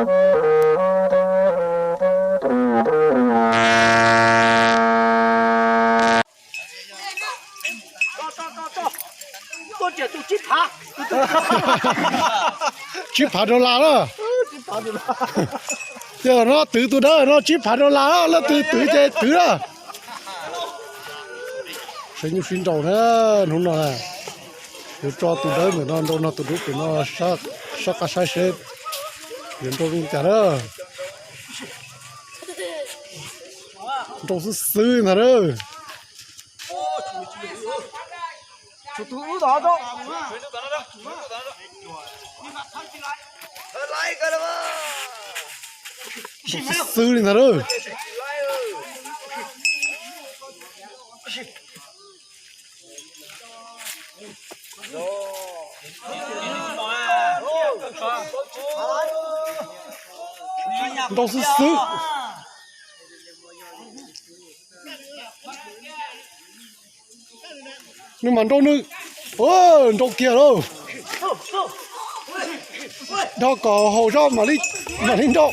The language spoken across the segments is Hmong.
Tsib phav dollar na. Ces no twv tus dawb no tsib phav dollar, leej twg twv ces twv na. Saib nyuj sib nraus na, hnub no yuav tso tus dawb ntawm no nrau no, tus dub pem no, sab qab saib seb yuav nrau zoo cas na. Nrau xwb xwb ntag na. Xwb xwb li ntag na. Nrau xwb xwb. Nws mam nrau nws. Nrau kiag lauj. Dhau kom haum zog mam li nrau.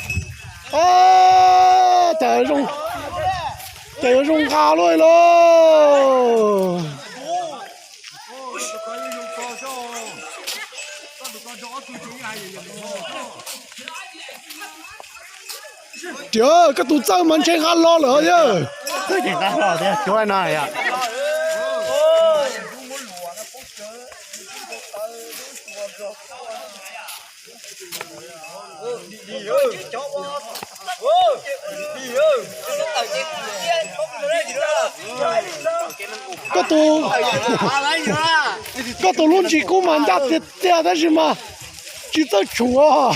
Cas, cas yuav zoo nqa luaj lauj. Tiag, koj tus txawj mas ntshe nqa los lawm yawg. Txawj ces nqa los tiag, cuab no yom. Koj tus, koj tus lub ntsis kub mas ncaj tiag tiag tab sis mas tsis txawj tshuam.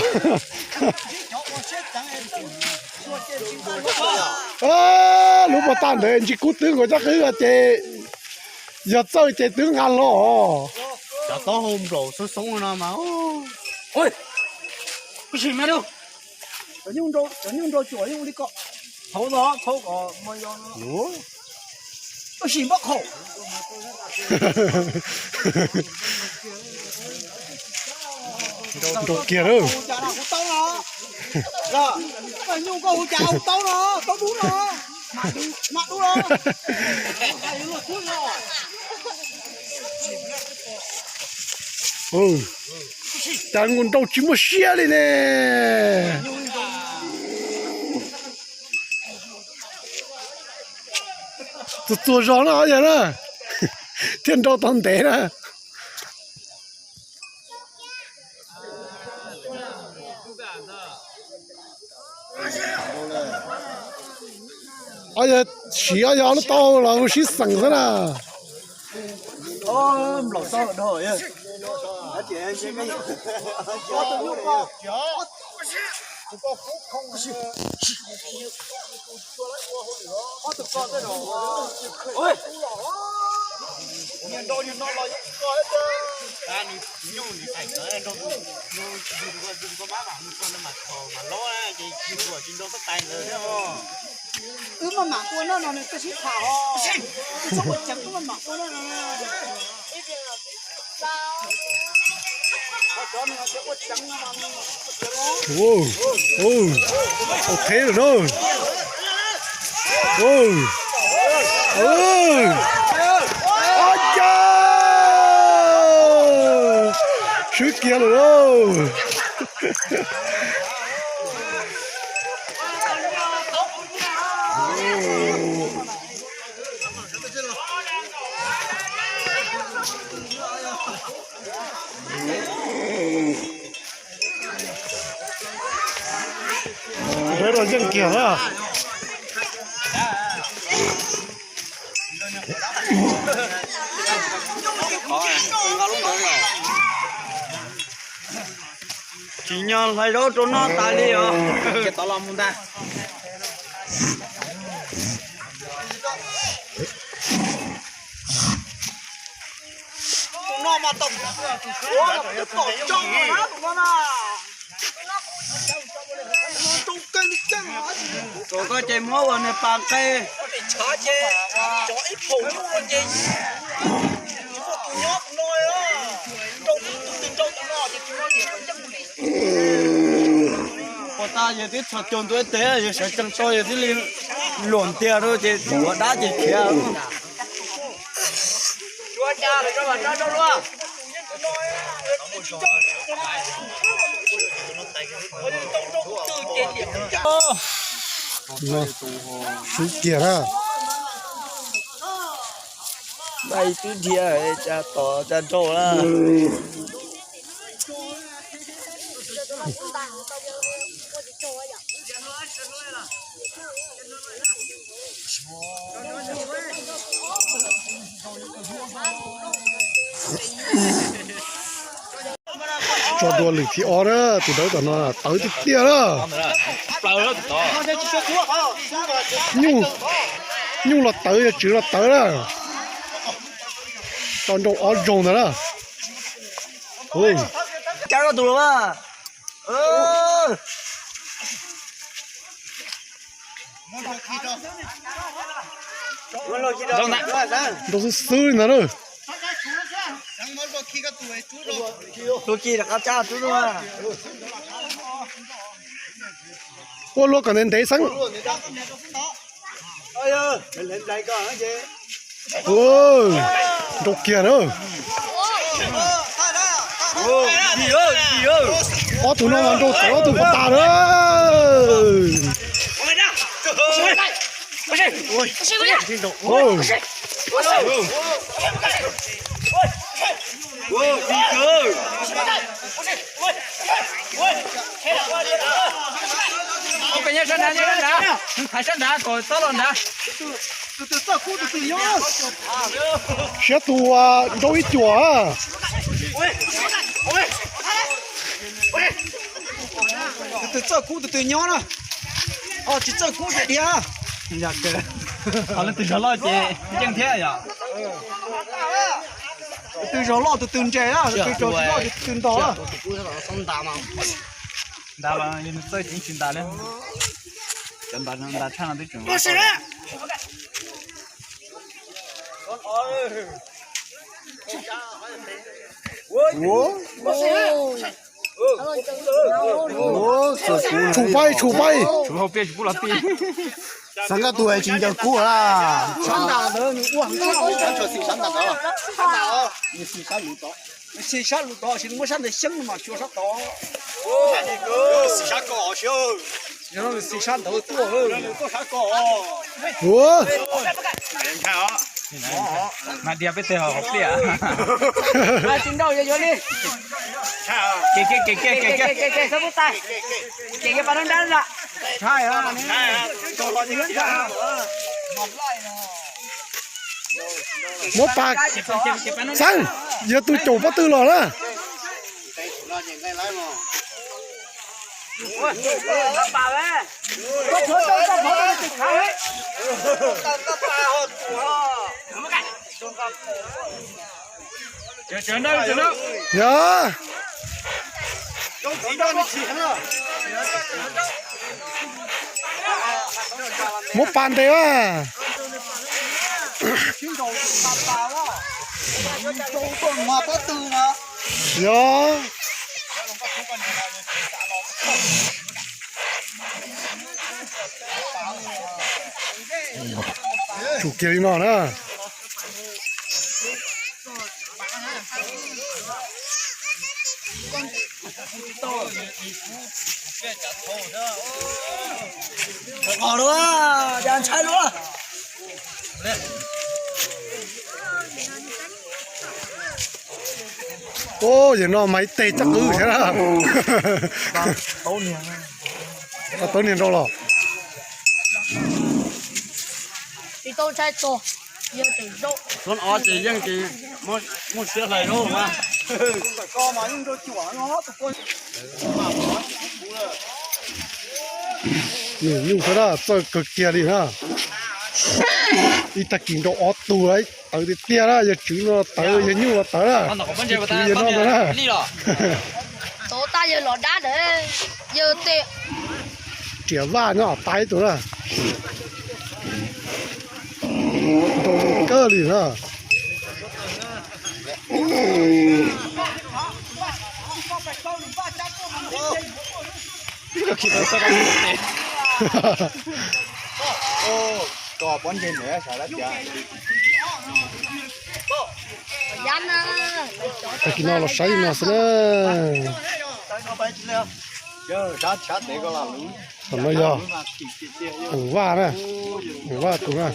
Lub puag ta ntawd ntsis kub twb nkaus caj qwb ces yog txawj ces twb nqa los. Cov taub hau nplaum xoob xoob no mas. Cov nyuj nrau cuam li ko. Hauv no, hauv ko. Tab sis npab qhaum. Nrau kiag lawm. Nyuj koj hu cas hu taub no, taub dub no. Mam dub no. Cas nrau tsis muaj siab li ne. Txuag txuag zog na yog na, thiaj nrau tau ntev na. Yog siv yog lub tau los sib xeem xwb na. Wb maj mam ua noj no nws twb sib tham os. Wb txhob ua ceev, wb maj mam ua noj no. Ua ceev no. Ua, ua, ua theb lawm na. Ab cas, swb kiag lawm lauj. Peb los yeej kiag na. Tsim nyog hlais zaub rau noj tas li os. Tus no mas tau, tus no na, tus no na. Tus koj ces muab ua nws pas nqe. Cov ib phaum nyuj ces tus nyob tus no, nrau tus twg nrau tus no ces tus no niam ua nceeb li. Puas Yog twb txhos caug ntua ib teg, yog sawv tsees tso yog thiaj li luam ntiag rau ces ua dab ces khiav. Swb kiag na. Npaj ib tib dhia, tsa tod tsa nraug na. Tso dua lwm thib ob na, tus dawb tom no tawv tiag tiag na. Nyuj, nyuj los tawv, yog tswv los tawv na. Tso nraug ob zaug ntawd na. Cab koj tus los mas. Nrau xwb xwb li ntawd na. Ua luaj kom ntev ntev xeeb. Nrau kiag na. Ob tug no mas nrau tawv ob tug puas tas na. Sab nrad, nyob sab nrad, hais sab nrad kom txhob los nrad. Siab tus nrau ib cuam. Tus twg txawj kub tus twg nyob na. Ho tsis txawj kub ces dhia. Ho leej twg zog loj ces yeej thiab yom. Tus twg zog loj tus twg ntses na, tus twg zog tsis loj tus twg ntog na. Ntas los txawj tsis ntas li. Cov ntas tshaj no twb tseem Tshum pais, tshum pais. Xav nkaj tus tsis ncaws kub la. Sab ntas ntawd nws ua heev. Xis sab lus tod, sis muab sab ntawd xyeeb mas xyuas sab tod. Xis sab ko, yog no nws xis sab ntawd tuaj. Mas dhia peb teg hauv pliaj. Tsis nrau yuav yuav li. Kev kiag, kev kiag, kev kiag, kev kiag, xab pub tais. Kev kiag pas dab nrab ntag. Muab pas, Xeeb, yog tus caum pob tw los na. Yog. Muab pas ntes a. Yog. Tsum kiag li no na. Ntshai lawm. Ub, yawg no mas ib teg txaj qwb thiab na. Tau niag nrau los. Tsis tau ntshai txog, yog tseem zaum. Txhob o ces yeej tsis muaj siab hlais lawm mas. Nws nyuj xwb na, txawj kawg kiag li na. Ib tag kis nrau ob tug, tawv tiag tiag na, yawg tswv no tawv, yawg nyuj los tawv na. Tus tswv yawg no ntag na. Tau tas yawg los dab ntawd, yawg tes. Riam vaj no tas ib tug na. Nrau kawg li na. Koj pob ntseg ntawd xav dab tsi? Tag kis no los saib no xwb na. Tam no yog Vaj na, Vaj tus na.